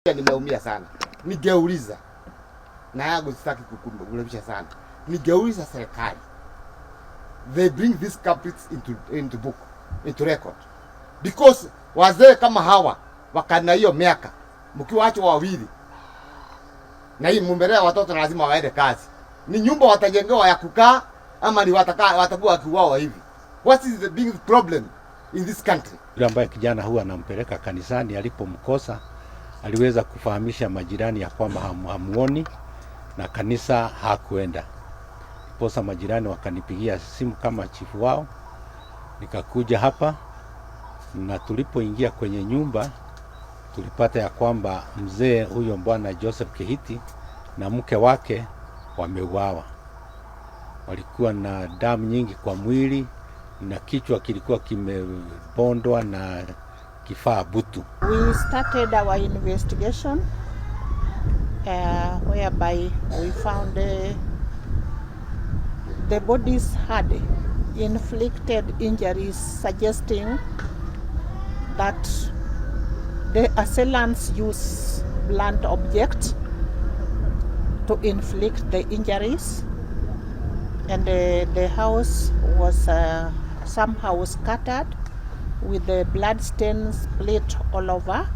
Nimeumia sana, nigeuliza na yangu sitaki kukurekebisha sana, nigeuliza serikali, they bring these culprits into book, into record, because wazee kama hawa wakana hiyo miaka, mkiwaachwa wawili na hii mumelea watoto na lazima waende kazi, ni nyumba watajengewa ya kukaa ama ni watakaa watakuwa wakiuawa hivi? What is the big problem in this country? Yule ambaye kijana huwa anampeleka kanisani, alipomkosa aliweza kufahamisha majirani ya kwamba hamuoni na kanisa hakuenda. Ndiposa majirani wakanipigia simu kama chifu wao, nikakuja hapa na tulipoingia kwenye nyumba tulipata ya kwamba mzee huyo bwana Joseph Kihiti na mke wake wameuawa. Walikuwa na damu nyingi kwa mwili na kichwa kilikuwa kimebondwa na kifaa butu. We started our investigation whereby we found the bodies had inflicted injuries suggesting that the assailants use blunt object to inflict the injuries, and the house was somehow scattered with the blood stains split all over.